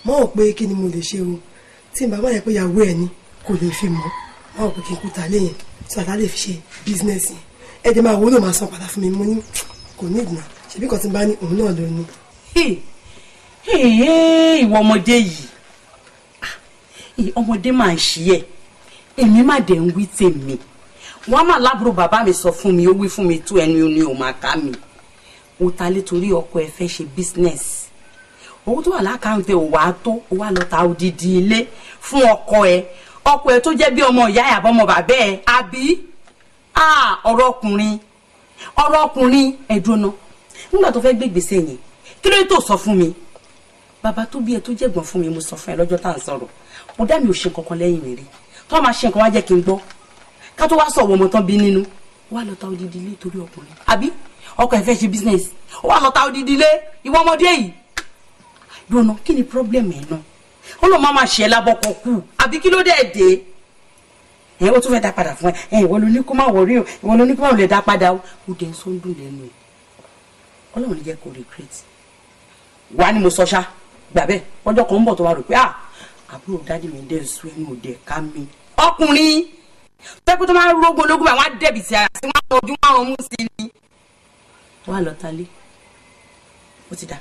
Mọ́ ò pé kí ni mo lè ṣe o, tí n bá wáyé pé ìyàwó ẹ̀ ni kò lè fi mọ́, mọ́ ò pé kí n kúta léyìn tí wàá lè fi ṣe bísínẹ́sì. Ẹ jẹ́ máa wo ló máa san padà fún mi. Mo ní kò ní ìdùnnà, ṣebí kan tí n bá ní òun náà ló ní. Ìwọ ọmọdé yìí, ọmọdé máa ń ṣí ẹ, èmi má dẹ̀ ń wí tèmi. Wọ́n máa lábúrò bàbá mi sọ fún mi, ó wí fún mi tó ẹnu ni ò máa ká mi. Ó ta lé torí ọkọ ẹ fẹ́ ṣe business, owó tó wà lákàntẹ ò wá tó, ó wá lọ ta odidi ilé fún ọkọ ẹ, ọkọ ẹ tó jẹ́ bí ọmọ ìyá ẹ àbọ̀mọ bàbá ẹ àbí. Ọ̀rọ̀ ọkùnrin, ọ̀rọ̀ ọkùnrin. Ẹ̀dùn náà nígbà tó fẹ́ gbé gbèsè yẹn, kí ló tó sọ fún mi? Bàbá tó bí ẹ tó jẹ̀gbọ́n fún mi, mo sọ fún ẹ lọ́jọ́ tá à ń sọ̀rọ̀, mo dá mi ò ṣe nǹkan kan lẹ́yìn mi rí, tó máa ṣe nǹkan wá jẹ́ kí n gbọ́, ká tó wá sọ̀wọ́ ọmọ tán bí nínú. Wá lọ ta odidi ilé torí ọkùnrin àbí ọkọ ẹ fẹ́ ṣe business, wá lọ ta odidi ilé. Ìwọ ọmọdé yìí dùnà, kí ni problem ẹ náà? Ó lọ máa ṣe ẹ lábọkọ kú àbí kí ló dé dé ẹ? Ó tún fẹ́ dá padà fún ẹ. Ẹ ìwọ ló ní kó má wọrí o, ìwọ ló ní kó má lè dá padà o. Ó dẹ̀ ń sọ ń dùn lẹ́nu ẹ, Ọlọ́run ní jẹ́ kó regret. Wà ní mo sọ ṣá, gbà bẹ́ẹ̀, ọjọ́ kan ń bọ̀ tó wá rò pé àbúrò dádì mi dẹ̀ sún ẹnu òde ká mi. Ọkùnrin tẹ́kù tó máa ń rógun ológun àwọn adẹ́bì sí ara sí wọn ojú wọn rún mú sí ni. Wà á lọ ta lé, ó ti dà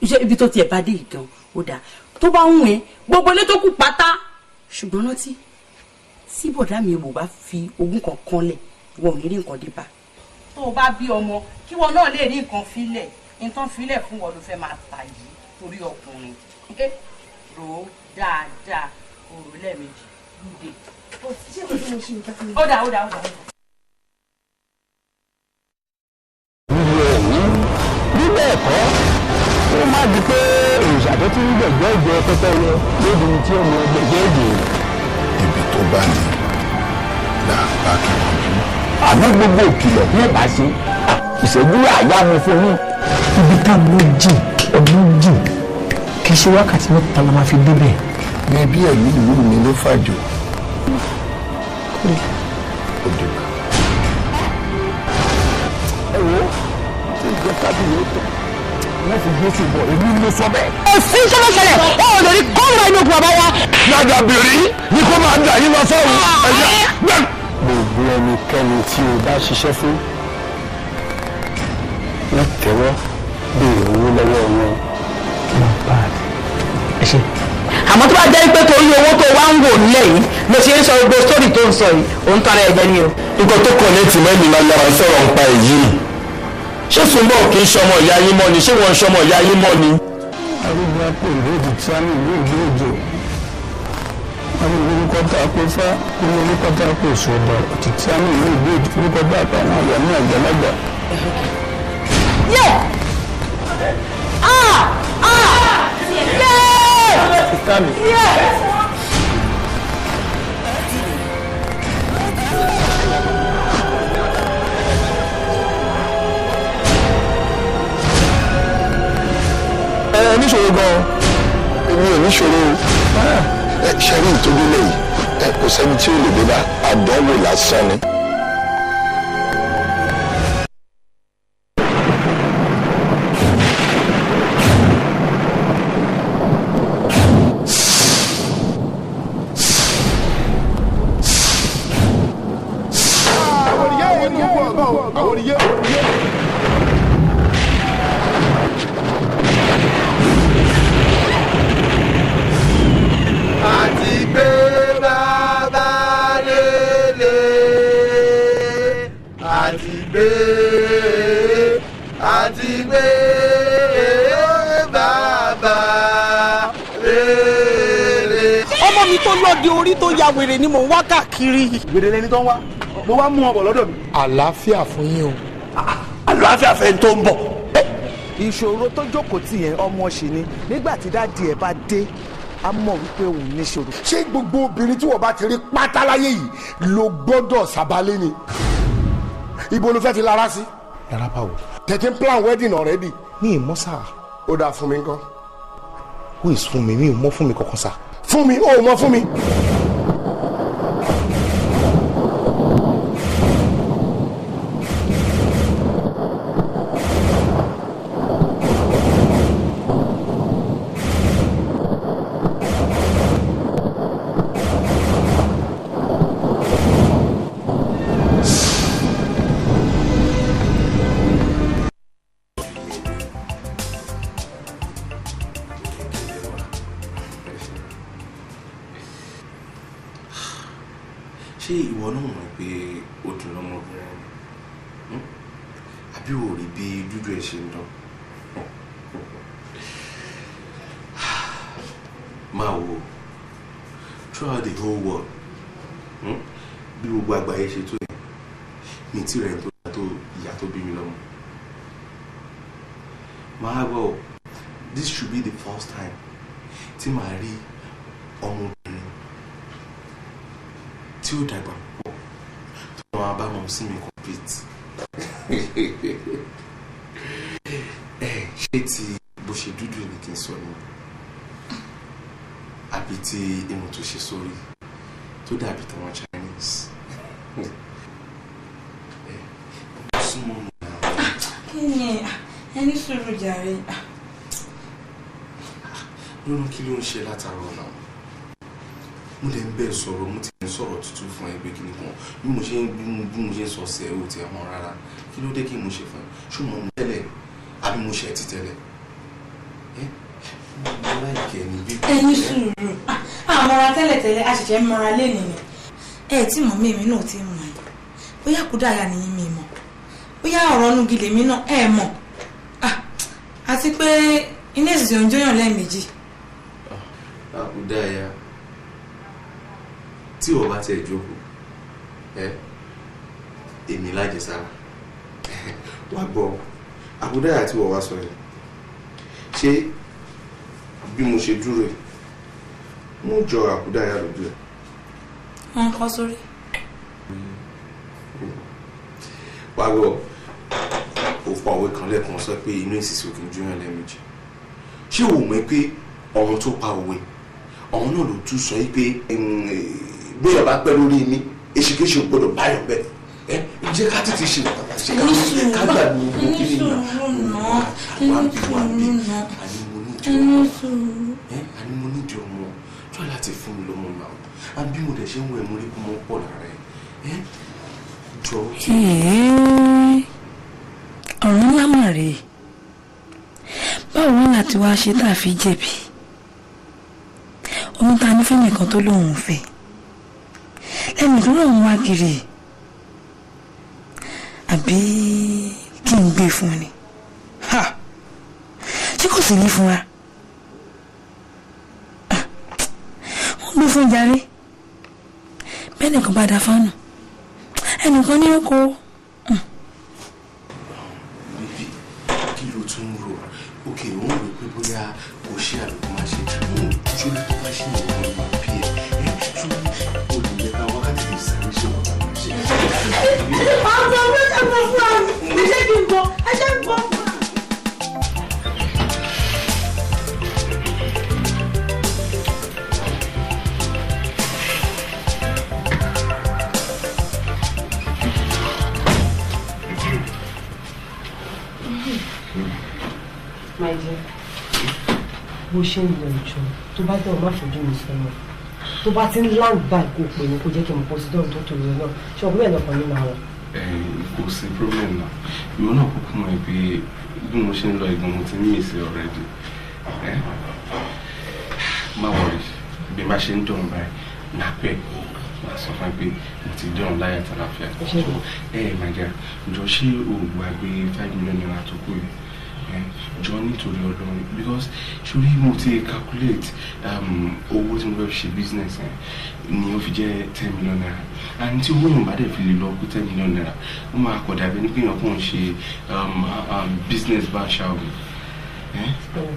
iṣẹ́ ibi tó tiẹ̀ bá dé ìgan, ó dà tó bá ń wẹ̀ gbogbo ilé tó kù pátá. Ṣùgbọ́n rántí tí bọ̀dá mi ò bá fi ogún kankan lẹ̀, wọn ò ní rí nǹkan dé bá. Tó o bá bí ọmọ kí wọn náà lè rí nǹkan filẹ̀, nǹkan filẹ̀ fún wọn ló fẹ́ máa tà yìí torí ọkùnrin. Rò ó dáadáa, kò rò lẹ́ẹ̀mejì lóde. Ó dà, ó dà, ó dà. Bí bẹ́ẹ̀ kọ́, ó má di pé òòṣà tó ti ń gbẹ̀gbẹ́ ìjẹ pẹ́pẹ́yẹ lóbi tí ó mọ gbẹ̀gbẹ́ ìjẹ. Ibi tó bá ní là bá kí wọ́n jú. Àmọ́ gbogbo òkìlọ̀ ní ẹ̀bá ṣe ìṣẹ́jú àyà mi fún yín. Ibi tá a lọ jìn, ọ̀nà jìn, kì í ṣe wákàtí mẹ́ta la máa fi débẹ̀. Ní bí ẹ̀mí ìlú mi ló fàjò. Ẹ wo tí ìjọ tábìlì ó tọ̀ wọ́n fi Jésù bọ̀, èmi ló sọ bẹ́ẹ̀. Òsín tó ló ṣẹlẹ̀, ó ò lè rí gómìnà inú ogun bàbá wa. Lágàbìrì ni kó máa dà yín lọ sọ́run ẹ̀yà gbẹ̀m. Gbogbo ẹnikẹ́ni tí o bá ṣiṣẹ́ fún, wọ́n tẹ́wọ́ béèrè owó lọ́wọ́ wọn. Not bad. Ẹ ṣe. Àmọ́ tó bá jẹ́ pé torí owó tó wá ń wò nílẹ̀ yìí ló ṣe ń sọ gbogbo sórí tó ń sọ yìí, òun tọrọ ẹ̀jẹ̀ ni o. Nǹkan tó kàn létí mẹ́rin máa lára sọ̀rọ̀ nípa èyí. Ṣé Sùnbọ̀ kì í ṣọmọ ìyá yín mọ́ ni? Ṣé wọ́n ń ṣọmọ ìyá yín mọ́ ni? Arúgbó apò ìlú òdì tí a ní ìlú ìlú òjò. Arúgbó orúkọ tá a pè fá, orúkọ tá a pè sọ̀dọ̀, òtí tí a ní ìlú ìlú òjò, orúkọ tá a pè àwọn àyà ní àgbàlagbà. Yeah! Ah! Ah! Yeah! Yeah! Ẹ níṣòro gan-an, èmi ò níṣòro o. Ẹ ṣẹ́rí ìtọ́jú lẹ́yìn, ẹ kò sẹ́ni tí ó lè dé bá, àdánwò lásán ni. Ọmọ mi tó lọ́ọ́ di orí tó ya wèrè ni mò ń wá káàkiri. Wèrè lẹni tó ń wá, mo wá mú wọn bọ̀ lọ́dọ̀ mi. Àlàáfíà fún yín o. Àlàáfíà fẹ́ tó ń bọ̀. Ìṣòro tó jókòó tì yẹn ọmọ ṣì ni, nígbà tí dáàdi ẹ̀ bá dé a mọ̀ wípé òun níṣòro. Ṣé gbogbo obìnrin tí wọ́n bá ti rí pátá láyé yìí ló gbọ́dọ̀ sábàlẹ̀ ni? Ibo ló fẹ́ fi lára sí? Lára báwo? Thirteen plan wedding already. Mi ì mọ̀ sá. Ó dáa fún mi ńkọ́. Who is fún mi? Mi ò mọ̀ fún mi kankan sá. Fún mi, ó mọ̀ fún mi. Ṣé ìwọ náà mọ̀ pé o dùn lọ́mọbìnrin ni? Àbí o rí bí dúdú ẹ̀ ṣe ń dán? Máa wo throughout the whole world, bí gbogbo àgbáyé ṣe tó yẹn, mi tí rẹ̀ tó ìyá tó bí mi lọ́mọ. Máa gbọ́, this should be the first time tí màá rí ọmọbìnrin tí ó dàgbà púpọ̀ tó máa bá mọ̀ sí mi compete. Ẹ ṣé ti bó ṣe dúdú ni kí n sọ ni, àbí ti irun tó ṣe sórí tó dàbí tàwọn Chinese? Ẹ súnmọ́ mi náà. Kí ni ẹni sùúrù jàre? Lónà kí ló ń ṣe látàárọ̀ náà? Mo lè ń bẹ́ẹ̀ sọ̀rọ̀, mo ti ń sọ̀rọ̀ tútù fún ẹgbẹ́ kìíní kan, bí mo ṣe ń sọ sí ẹ ò ti hàn rárá. Kí ló dé kí mo ṣe fún ẹ? Ṣé mo mú tẹ́lẹ̀ àbí mo ṣe ẹ ti tẹ́lẹ̀? Ẹ mo láìkẹ́ ni bí. Ẹni sùúrù, àmọ́ra tẹ́lẹ̀tẹ́lẹ̀, a ṣẹ̀ṣẹ̀ ń mọra lénìí ni. Ẹ tí mọ̀ mí, èmi náà ti mọ̀ ẹ́. Bóyá kúdàáyà nìyí mi mọ̀, bóyá ọ̀rọ̀ ọ̀nùgì lèmi náà ẹ mọ̀. Àti pé iná èsì ò ń jóyàn lẹ́ẹ̀mejì. Àkúdàáyà tí o bá tiẹ̀ jókòó, ẹ èmi lájẹsára wá gbọ́. Àkúdàáyà tí wọ́n wá sọ yẹn, ṣé bí mo ṣe dúró ẹ̀ mo jọ àkúdàáyà lójú ẹ̀? Wọ́n ń kọ́ sórí. Wá gbọ́, ó pa òwe kan lẹ́ẹ̀kan sọ pé inú ìsìsì òkè ń jóyàn lẹ́ẹ̀mejì. Ṣé o mọ̀ pé ọ̀run tó pa òwe ọ̀hún náà ló tún sọ pé bí ọba pẹ́ lórí mi èsìkéṣe ò gbọ́dọ̀ báyọ̀ bẹ́ẹ̀? Ẹ jẹ́ ká tètè ṣe ṣe ká gbà ní gbogbo kí ni ìgbà. Àní mo nídìí ọmọ, tó láti fún mi lọ́mọ náà, àbí mo dẹ̀ ṣe ń wẹ̀ mo rí kó mọ́ pọ̀ lára ẹ̀ jọ. Ọ̀rọ̀ ńlá mà rèé, báwo wọn láti wá ṣe tá a fi jẹ̀bi ohun tá a ní fẹ́mi kan tó lóun fẹ́ lẹ́nu tó lóun wá kiri, àbí kí n gbé fún ni? Ṣé kò sì ní fúnra? Wọ́n gbé fún jàre. Bẹ́ẹ̀ nìkan bá da fánù, ẹnìkan ní oko. Bíbí, kí ló tún ń rò? Òkè òun rò pé bóyá kò ṣe àlùkò máa ṣe ṣórí tó bá ṣe ìwọ̀n ló máa bí ẹ ṣórí olùyẹ̀ká wákàtí lè sáré ṣe wọ́n máa ṣe. Àwọn ọmọ ẹgbẹ́ fún mi, ẹ ṣe kí n bọ̀, ẹ ṣe ń bọ̀. My dear, bó ṣe ń lọ ìjọ tó bá dẹ̀ má fojú mi sọ́nà, tó bá ti ń land back kó pè mí kó jẹ́ kí n mọ̀ pọ̀ sí dọ́run tó torí náà, ṣé ọkùnrin ẹ̀ lọ́kàn ní máa wọ̀. Kò sí problem náà, ìwọ náà kúkú mọ̀ pé bí mo ṣe ń lọ ìgbọ̀n mo ti ń miss ẹ already. Má worry, bí má ṣe ń dọ̀rùn báyìí máa pẹ́ máa sọ fún ẹ pé mo ti dọ̀rùn láyà tàlàfíà. Ẹ my dear, jọ ṣé o gbàgbé 5 million naira tó kù yìí? Jọ nítorí Ọlọ́run, because sórí mo ti calculate owó tí mo fẹ́ fi ṣe business ẹ̀ ni ó fi jẹ́ 10 million naira, and tí owó yẹn bá dẹ̀ fi lè lọ kú 10 million naira, ó máa kọ̀ dàbí ní pé èèyàn kàn ń ṣe business bá ṣáà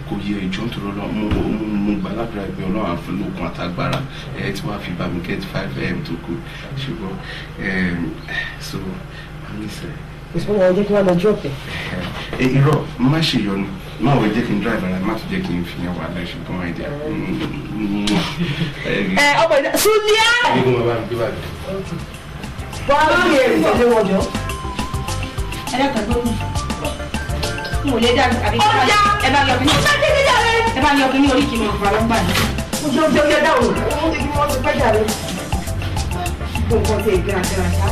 kò yẹ. Ìjọ nítorí Ọlọ́run, mo gbà ládùúrà pé Ọlọ́run á fún lókun àtagbára ẹ tí wàá fi bá mi get 5M tó kù, ṣùgbọ́n so àmì sẹ́yìn. Òṣùpọ̀ wọn jẹ́ kí wọ́n lọ drop ẹ̀. Irọ́, má ṣe yọnu, má wọ jẹ́ kí n drive ara, má tún jẹ́ kí n fi yàn wà láì ṣùgbọ́n máa jẹ́. Ẹ ọmọ ìdá Súlíà. Eégún bàbá mi gbé bàbá. Wà á lóye èrè tẹ̀lé wọn jọ. Ẹ dẹ́kun tó kù. N ò lè dá àbí kí ẹ bá yọ kíní. Ẹ bá yọ kíní orí kìíní ọ̀fọ̀ àlọ́gbà ni. Ó jẹ́ oúnjẹ oúnjẹ dáhùn, ó ń wọ́n ti pẹ́ jàre. Gbogbo nǹkan ti gíra ṣá.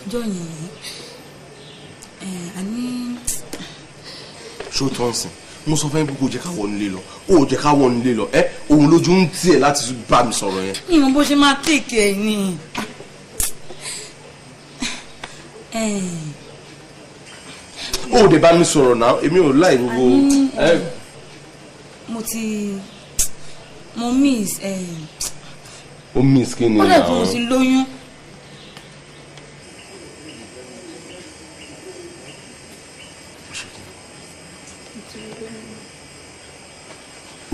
Ọjọ́ yẹn àní. Ṣó tán sìn? Mo sọ fún ẹ pé kò jẹ́ ká wọnú ilé lọ. Ó jẹ́ ká wọnú ilé lọ. Ẹ òun lójú ń tiẹ̀ láti bá mi sọ̀rọ̀ yẹn. Ìmọ̀ bó ṣe máa tèkì ẹ̀ ni. Ó dẹ̀ bá mi sọ̀rọ̀ náà, èmi ò láì gbogbo. Mo miss. Ó miss kí ni náà? Ó dẹ̀ tó mo ti lóyún.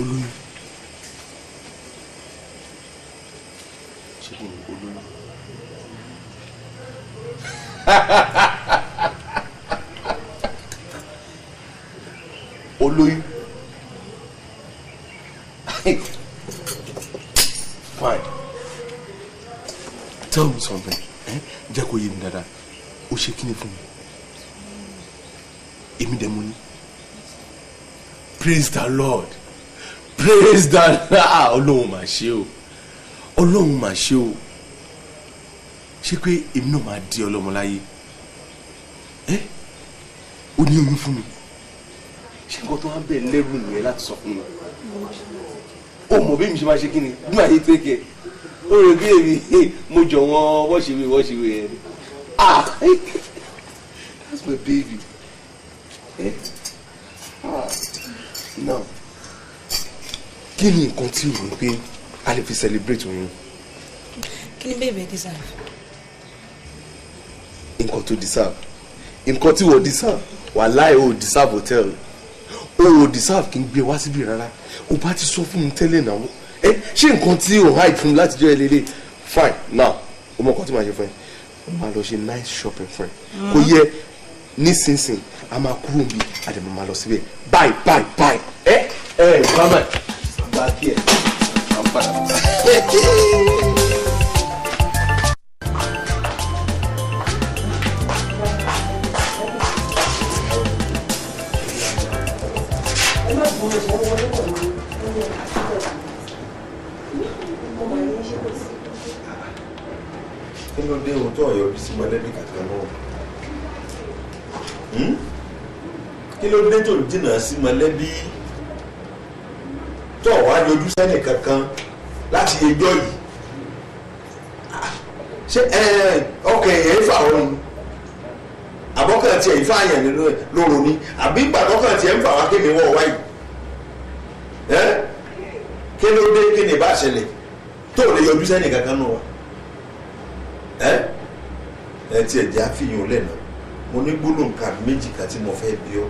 Olóyún. Ṣé kí ni olóyún? Olóyún. Fine. Tell me something. Jẹ́ kó yé mi dáadáa. Ó ṣe kí ni fún mi? Èmi dẹ̀ mo ní. Praise the Lord. Praise the Lord. Ọlọ́run mà ṣe o. Ọlọ́run mà ṣe o. Ṣé pé èmi náà máa di ọlọ́mọ láyé? Ó ní oyún fún mi. Ṣé nǹkan tó wá ń bẹ̀ lẹ́rù nìyẹn láti sọ fún mi? Ó mọ̀ bí mi ṣe máa ṣe kí ni? Bí màá yé tẹ́kẹ̀. Ó rò bí èmi mo jọ wọ́n wọ́ṣìwé yẹn. Ah! That's my baby. Eh? Ah. Now, kí ni nǹkan tí o rò pé a lè fi celebrate oyún? Kí ni bèbè deserve? Nǹkan tó deserve. Nǹkan tí wọ́n deserve. Wàláì o deserve hotel. O deserve kí n gbé wá síbí rárá. O bá ti sọ fún mi tẹ́lẹ̀ náà. Ṣé nǹkan tí o hide fún mi láti jẹ́ ẹlẹ́lẹ́? Fine, now, o mọ nǹkan tí màá ṣe fún ẹ. O máa lọ ṣe nice shopping fún ẹ. Kò yẹ nísinsìnyí, a máa kúrò níbi àdèmọ̀ máa lọ síbẹ̀. Bye, bye, bye. Bye bye. Back here. I'm fine. Kí ló dé ohun tó ọ̀yọ́ bí sí mọ̀lẹ́bí kankan náà? Kí ló dé tó jìnnà sí mọ̀lẹ́bí tó wá yọjú sẹ́nì kankan láti ẹjọ́ yìí? Ṣé ọkàn èèyàn fà ọ́ ni? Àbọ̀kàn tiẹ̀ ń fààyàn nínú lóru ni? Àbí ìgbàdọ́kàn tiẹ̀ ń fà wá kémi wọ́ wáyìí? Kí ló dé kí ni bá ṣẹlẹ̀ tó lè yọjú sẹ́nì kankan nù wa? Ẹ tiẹ̀ jẹ́ àfihàn lẹ́nu. Mo ní gbólóhùn kan méjì kan tí mo fẹ́ bi ọ́.